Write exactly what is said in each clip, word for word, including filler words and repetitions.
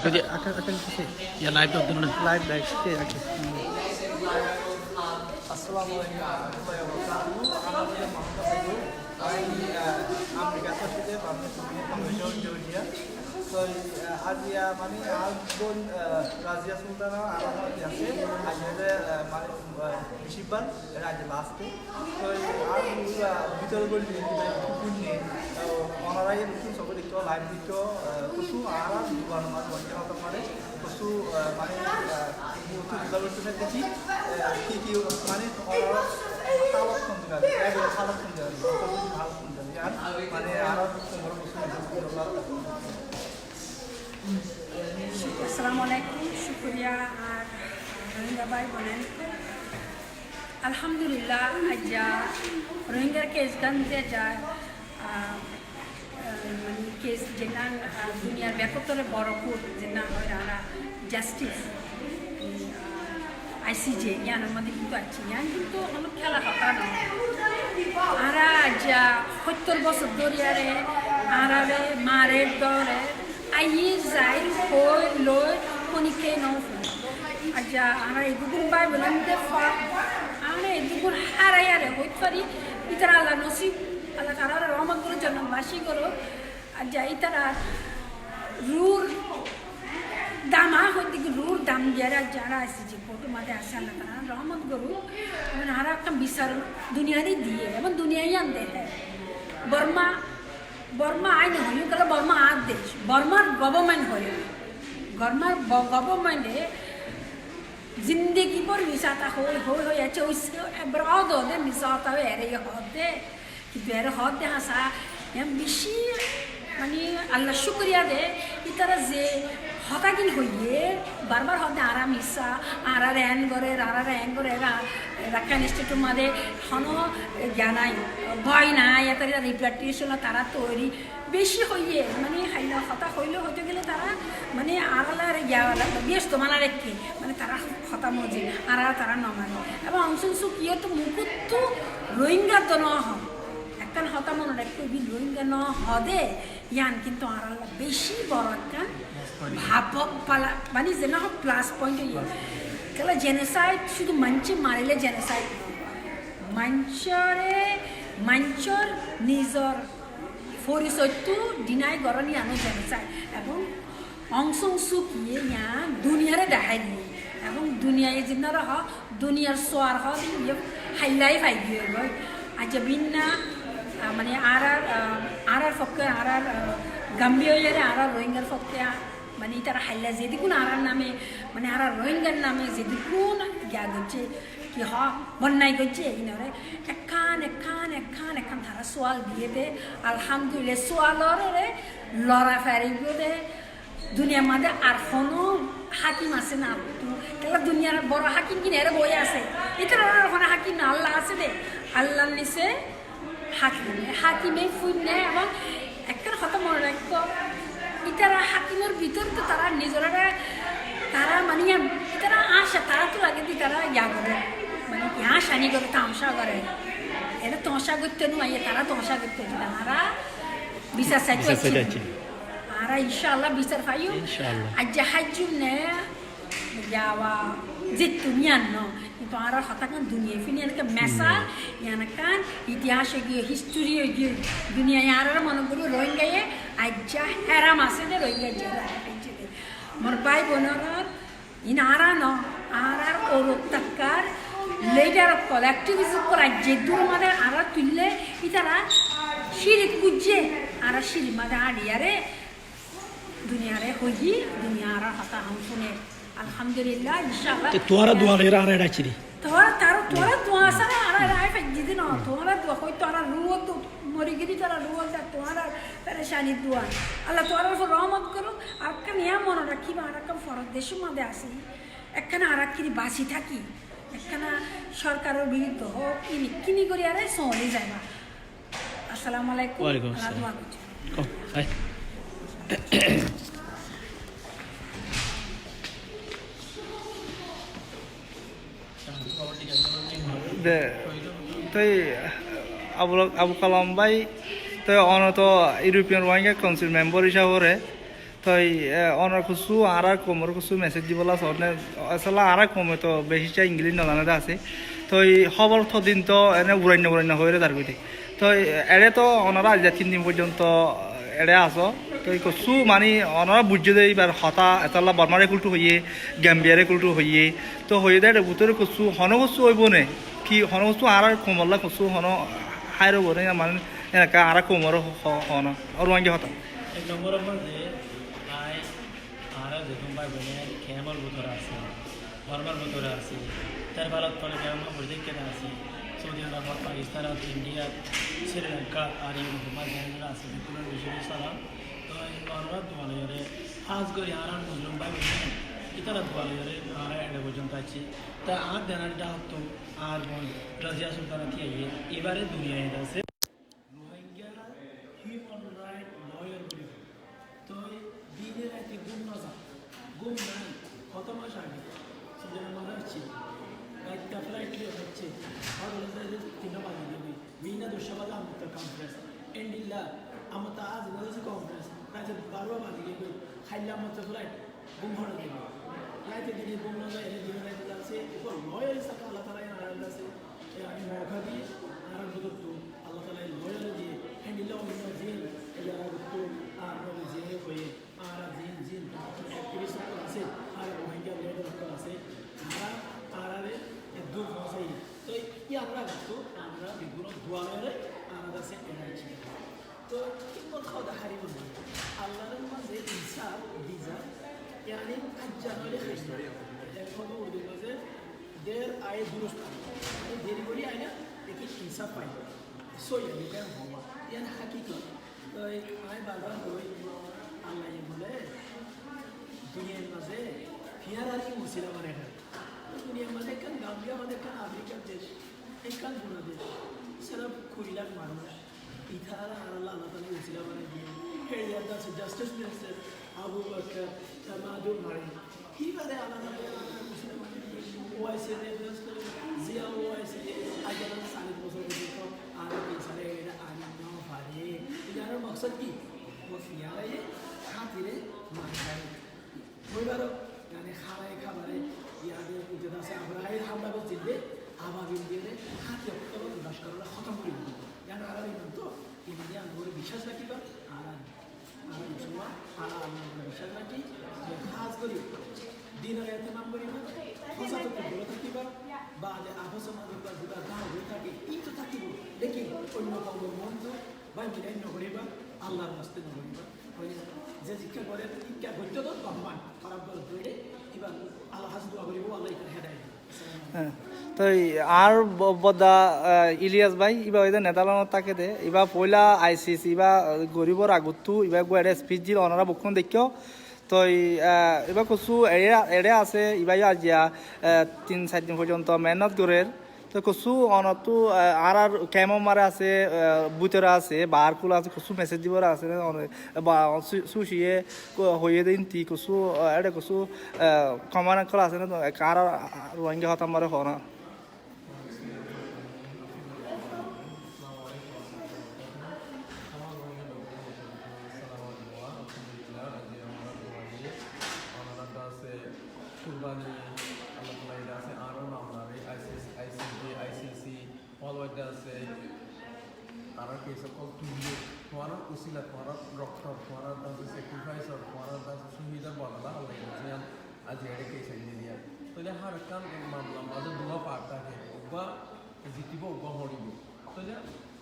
Oke, oke, oke, oke. Ya, live to dulu. Live, live. Oke, oke. Assalamu alaikum warahmatullahi wabarakatuh. Añár nam Muhammad Saidul. Añí, ah, America, Georgia. Toi, ah, aijja, mane, añár bon, ah, Razia Sultana añár lói asé. Aijja, ah, mane, ah, bicíbbar, ere aijja last. Toi, añí, ah, bútore bóli, ah, kukunne, ah, onora e notún sóbe dekto, live dekto, ah, kusu, añára duwan mazé, kusu, ah, mane, ah, kusu duwan mazé dekí, ah, ki ki, mane, onora halot hondilla, halot hondilla, halot hondilla, mane, añára Assalamu alaikum, cúkuriya, ah, Rohingya bái boin. Alhamdulillah, aijja Rohingyar kes gán ze aijja, ah, ah, mane kes zenan, ah, duniyar bekkúttore boro kut zenan hoór añára justice. I C J, yíanor mazé kintu aiccé, yían kintu honó kéla hotá noó. Añára aijja hóttor bosór dóri añáre, añáráre mare dóre, aiyér zaiyér, hoói loi, honikka noó fúne. Aijja añára eddugun bái boin de fa, añára eddugun hárai añáre hoit fari, ítara Allah nosib, Allah tarare rohmot gorók, jonnot baci gorók. Aijja ítara ruúr dam, a hoddé ki ruúr dam diyaré aijja añára aisí, ze kothór mazé asé, Allah tarare rohmot gorók. Ebong añára ekkán bisar duniyaré diyé, ebong duniyaye yían deké. Borma, Borma añí no hoiyum, kiyólla Borma añár dec, Bormar government hoiyum. Bormar bo-, government e zindegi bór misá hotá hoói, hoói, hoói, aicca, ói, ebbar ódde misá hotá hoói, ere yó hoódde. Kintu ere hoódde hañsá, yián beci, mane, Allar cúkuriya de, ítara ze hotágin hoiyé, barbar hoódde añára misá, añáráre en gorér, añáráre en gorér, Rakhine State or mazé honó giya nái, bói nái, ítara repatriation ot tará toiri, beci hoiyé, mane, háilla hotá hoilé hoito gelé tará, mane, añáráre giya beci domana raikké, mane, tará hotá mozé, añáráre tará no mane. Ebong Aung San Suu Kyi yór to mukóttu Rohingya to no hoó. Ekkán hotá mone raikko, ibá Rohingya no hoó de, yián kintu añárálla beci boro ekkán báfo fala, mane, ze no hoó plus point óiye. Kiyólla genocide cúdu maincé marile genocide no. Maincóre, maincór nizor forisoittú deny gorón yiáno genocide. Ebong Aung San Suu Kyi ye yián duniyaré dehái diyé. Ebong duniyaye zinnaré hoó, duniyar suar hoó de, iye háillai fai giyói goi. Aijja binna, ah, mane añárar, ah, añárar fokké, añárar, ah, Gambia yóre añárar Rohingyar fokké, ah, mane ítara háilla zedún añárar name, mane añárar Rohingyar name zedún giya goijjé, ki hoó, bonnai goijjé, inore ekkán, ekkán, ekkán, ekkán tará sual diyé de, alhamdulillah, sualoré lora faribó de, duniyar mazé ar honó hákim asé né? Kiyólla duniyar boro hákim gín ere boi asé. Ítarar ar honó hákim nái, Allah asé de. Allar nise hákim. Hákime fuinne, ebong ekkán hotá mone raikko, ítara hákimor bútore to tará nizoré, tará mane, ítara añcá, tará to lage de tará giya goré. Mane ki añcá ni goré, tamacá goré. Ere tamacá goitté no aiyé, tará tamacá goitté no aiyé. Tará bisar saitó aiccé. Añára incállah bisar faiyum. Incállah. Aijja háijjum né, yawa, zittún yián no. Kintu añárar hotágan duniyaye fúni enke mesal, yián ekkán itihas ói giyói, history ói giyói. Duniyaye añárare mone gorí Rohingyaye aijja heram asé de, Rohingya aijja heram asé de. Mor bái boinor Iín añára no, añárar uore tákkar leader ókkol, activist ókkol aijja eddúr mazé añára tuillé, ítara círik kúijje, añára círik mazé añçiyaré duniyaré hoiyí, duniya añárar hotá hon fúner. Alhamdulillah, incállah. Te tuáñra duwa loiyóre añára eçé aiccí dé. Tuáñra, tuáñra duwa sára añára eçé aiccí dé no, tuáñra duwa hoito añárar ruh to mori giyé, ítara ruh to tuáñrar perecani duwa. Allah tuáñrar uore rohmot gorouk. Arekkán yián mone rakíba, añára ekkán forodecór mazé así. Ekkán añára kini basi táki, ekkán sorkaror birudde hoó, ini kini gorí añára soli zaiba. Assalamu alaikum. Waalaikum assalam. Añára dua goijjí. Kó, hai. De, toi Abul, Abul Kalam bái, toi ono to European Rohingya Council member hísabe re, Toi, e, onor kussú añárar koumor kussú message dibolla asé, one, asóle añárar koume to beci cá English no zane de asé. Toi hóbor to din to ene urainna urainna hoiyóre zar goi de. Toi, e, ere to onora aijja tin din foijjonto ere asó. Toi kussú mani onora buijjó de ibar hotá, asóle Bormare kultu hoiye, Gambiyare kultu hoiye. To hoiye de ere bútore kussú, hono kussú óibo ne, ki hono kussú añárar koumolla kussú hono háir óibo ne, mani eneka añárar koumor ho-, ho-, hono, Ruáingga hotá. Ek nombor ot mazé, añí, añára zeddún bái boin kemor bútore así, Bormar bútore así, Terbalor tole kemor bútore así, Saudi Arab, Pakistan, India, Sri Lanka, ar Europe mazé así, zeddún bái boin salam. Toi añára dua loiyóre, hás gorí añárar Muslim bái boin, ítara dua loiyóre, añára ede foijjonto aiccí. Toi añár denar dawot to añár boin Razia Sultana Tiaye, ibare duniyait asé. Rohingya human right lawyer buli hoó. Toi dine raite gúm no za, gúm nai. Hoto mac age Sudan mazé aiccé, raitta flight loiya aiccé, hoto mac age tinta baji giyói, bina doccá baze Amurta conference, endilla Amurta azi baze conference, raite barota baji giyói, hailla Amurta flight. Gúm hono zaibo? Raite dine gúm no zai, ene dine raite zasé, ekko lawyer hísabe Allah taala añáre zasé, e, añí mouka diye, añárar bútottu Allah taala e lawyer diye, héndilla óile zin, e, añárar bútottu, añárar zin hoiye, añárar zin, zin, activist ókkol asé, añárar Rohingya leader ókkol asé, añára, añárare e dur foóñsaiye. Toi, e añárar bútottu, añára beggúne dua loire, añárar zasé, e, Toi, hikmot hoóde hári mazé, Allahr mazé insaf diza, yáni aijja noóile hailla. Ek hotá Urdur mazé, der aye durust aye. Mani deri gorí aile, lekin insaf fai. Sóiyi, yáni hákikot. Toi, añí bar bar hoi, Allaye bole, duniyar mazé fiyar ar usila banai raikké. Duniyar mazé ekkán Gambiya hoóde ekkán Afrikar dec, ekkán gura dec, sirif kuri lak manúic. Ítara añára Allah taala usila banai diye. Héçe asé Justice Minister Abu Bakar Tamadu Mari. Híbare Allah taala usila banai diye. O I C reference gorí, Zia O I C, aijja sallic bosór foijjonto añára insaf ere aní no fare. Ítara maksod ki? Ó fiyar aye hátire mari fare. Hoibar, yáni, hálaye kábare, yáni, ijjot asé, abar añí hámla goijjí de, ababil diyóre, háti okkol lockorore hótom gorí dibo. Yáni, añárar iman to, iman de añára biccác rakíba, añára, añára musolman, añára Allahr uore biccác rakí, de hás gorí, dinor ehtimam goríba, hósat ottú dure tákiba, bade afosor mazé ziba dawa gori táke, íto tákibo, lekin oinno koumor montu, bái milai no goríba, Allahr waste no goríba. Ze zikká goré, ikká goittó dó, Rahman, háraf goré dóile, iba Allahr hañsé dua goríbo, Allah ikká hedayet diyé. Hé. Toi añár bo-, bodda, ah, Iliyas bái, iba óilde Netherland ot táke de, iba foila I C C, iba, ah, goribor agottú, iba eggúa ere speech dil, onora bekkún deikkó. Toi, ah, iba kussú ere, ere asé, iba yó aijja, ah, tin sair din foijjonto mehénnot gorér. Toi kussú onottú, ah, añárar kemor mazé asé, ah, bútore asé, baár kúla asé, kussú message dibor asé né, one-, ba, su-, suciye, ku-, hoiye de inti kussú, ah, ere kussú, ah, comment kúla asé né, to ek añárar, ah, Rohingya hotá mazé hoó na. Kurbani, Allah taala ede asé, añárar mamla re, I C C, I C J, I C C, worldwide asé, añárar case okkol tuliye, tuáñrar usila, tuáñrar rokto, tuáñrar asé sacrifice, tuáñrar asé cóhidor bodola Allah ede asé, aijja ede case ainné diya. Tóile hár ekkán mamlar mazé duwá part táke, uggwá zitibo, uggwá horibo. Tóile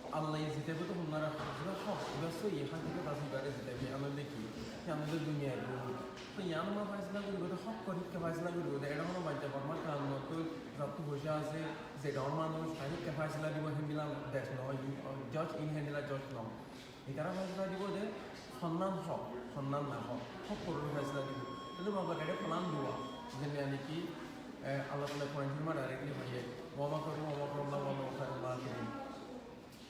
Allah ye zitaibo to honnare, zibá hók, zibá sóiyi, hákikot asé, ibáre zitaibo, yián óilde ki? Yián óilde duniyar rul. To yián añára faisala goribo de, hók or híkka faisala goribo de, ede hono bajja Bormar kanun ot to, zattú foisa asé, ze dhorónor manúic, ar híkka faisala dibo, héndilla dec no, judge in héndilla judge no. Itará faisala dibo de, honnán hók, honnán na hók, hók or faisala dibo. Tóile Mogor ede plan duwá, zenne ani ki, e, Allah taala Kuran Shorif ot directly hoiye, "Wa makaru wa makarallahu wallahu khairul makirin."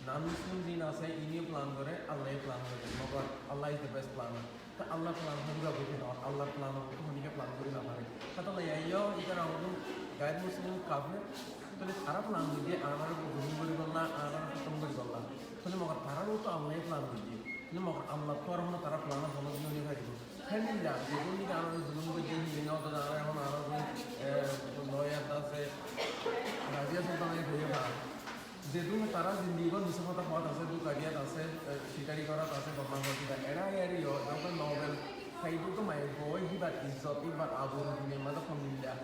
Non Muslim zin asé, ine plan goré, Allah ye plan goré, mogor Allah is the best planner. Te Allah plan hoiba goi no, Allah plan hoiba honikka plan gori no fare. Te Allah ye yo, ítara amar gair Muslim kafir, tóile tará plan gori diye, amare zulum gori bolla, amare hótom gori bolla. Tóile mogor tará to Allah ye plan gori diye. Tóile mogor Allah to ar hono tará plan hono din no fare. Héndilla, zedún niki añára zulum goijjé, híin ódde añára ehón añára zedún, e, loyar asé, Raziya Sultane hoiyé ba, zedún tará zindigi bór misá hotá hoót asé, dúka diyat asé, e, cíkari gorát asé, bodmaici gorát asé, eçé aiyóre yó, zehón Nobel faiyé dé maiyafua, híbar izzot, híbar aburu duniyar mazé komilla.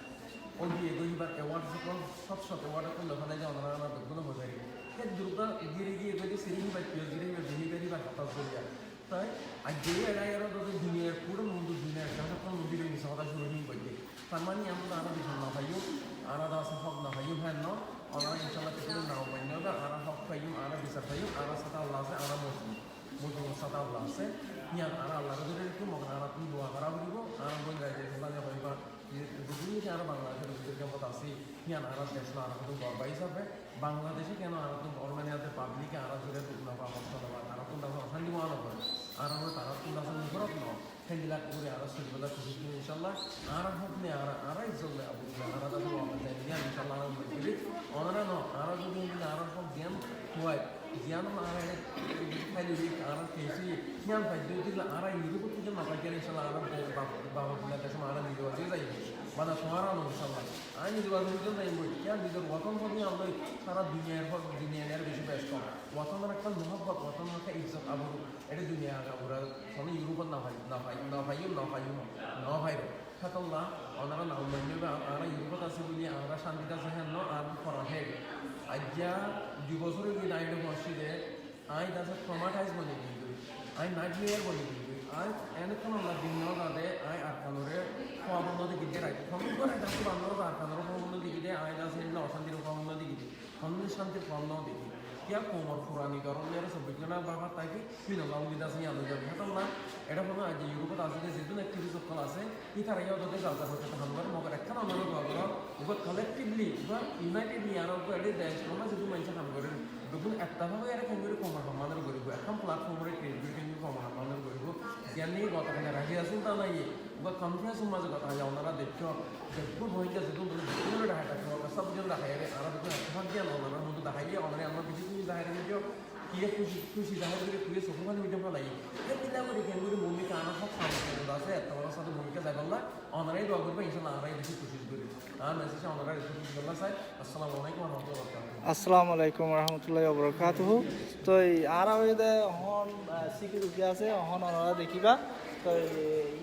Ó giyé goi híbar award ókkol, sót sót award ókkol loi félai de, onora añára beggúne hoói fari. Hé durga giri giyé goi de siri híbar kiyó giri híbar behavior híbar hotá zoriya. Toi aijja eçé aiyóre zodi duniyar fura mundu duniyar desh ókkol mundu loi misá hotá cúru hín goijjé. Tar mane añára de añára bisar no faiyum, añára de asé hók no faiyum, hé no, onora incállah kessú din no mainno de, añára hók faiyum, añára bisar faiyum, añára sáte Allah asé, añára mozlum. Mozlumor sáte Allah asé, yián añára Allahre dóri rakíyum, añárattún dua gorá foribó, añára bóin Raziya Sultane hoiba, zedún niki añára Bangladecór bútore kempot así, yián añára dec loi añárattún gorba hísabe, Bangladece kiyá añárattún Rohingya public e añára zore duk no fa, hosto no fa, tarattún dase ocánti mone no goré, añára tará tarattún dase nofrot no, héndilla gorí añára solibálla kucíc gorí, incállah, añára hók loi, añára, añára izzot loi, aburu loi, añára dase wafat zai, yián incállah añára ummed gorí, onora no, añára zodi héndilla añára hók diyan hoó, Ziyán añára e, e, faili dik, añára kesi, yián faidde dile añára Europe ot no faiyum, incállah añára ba-, ba-, baba duniya dece añára nize bazi zaiyum. Bana tuáñra no, incállah. Añí nize bazi zaiyum, yián nizor woton hode añára sára duniyar hó-, duniyar beci beci kom. Wotonor ekkán muhabbot, wotonor ekkán izzot, aburu, eçé duniyar aburu, hono Europe ot no fai, no fai, no faiyum, no faiyum, no faiyum. Hétolla, onora no mainno de, añára Europe ot así buli, añára cántit así, hé no, añára foran hé. Aijja dui bosór ói giyé de añí eçé foóñsi de, añí dase traumatize boni giyói, añí nightmare boni giyói, añí enekkán Allah din no zade, añí Arkanore hóbor no dekí de, rait, hóbor no dekí de, Arkanore hóbor no dekí de, añí dase endilla ocántir hóbor no dekí de, hono cántir hóbor no dekí. Kiyá koumor furani goron, ere sobbic gónta bafar táki, Subhanallah, uni dase yián ói zaibo. Hétolla, eçé hono aijja Europe ot asé de zedún activist ókkol asé, ítara yó zodi zar zar hoitót ham goré, mogor ekkán onora dua goró, uggwá collectively, uggwá unitedly, añára uggwá eçé dec, añára zedún maincé ham gorí, beggún ettefak ói eçé kengori koumor hamman goríbo, ekkán platform ore create gorí kengori koumor hamman goríbo, ziyán niki gotokale Raziya Sultana ye, uggwá conference or mazé gotokale onora deikkó, beggún Rohingya zedún buli beggún ore dahai táke, sob zon dahai, añára beggún ettefak diyan onorar moddé dahaiye, onora añára beci kuci zahir goijjó, Kiyé kúci, kúci zahir gorí, kiyé sokú faní uithá félaiye. Héndilla gorí kengori mumkin añára hók faiyum, asé, ettefakor sáte mumkin zaibolla, onorai dua goríba, incállah añára beci kucíc gorí. Añár message onorai kucíc goríbolla sai. Assalamu alaikum wa rahmatullahi wa barakatuhu. Assalamu alaikum wa rahmatullahi wa barakatuhu. Toi añára óilde ehón, ah, security asé, ehón onora dekíba. Toi,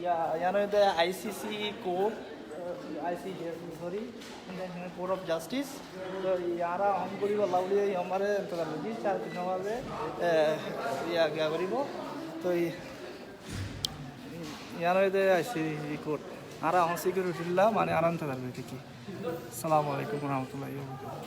ah, yián óilde I C C court, ah, I C C, sorry, Indian Court of Justice. Toi añára ehón goríbolla buli amare intezar goijjí, sare tin baze, e, yián, yián goríbo. Toi yián óilde I C C court. Añára ehón security lla, mane añára intezar gorí táki. Assalamu alaikum wa rahmatullahi wa barakatuhu.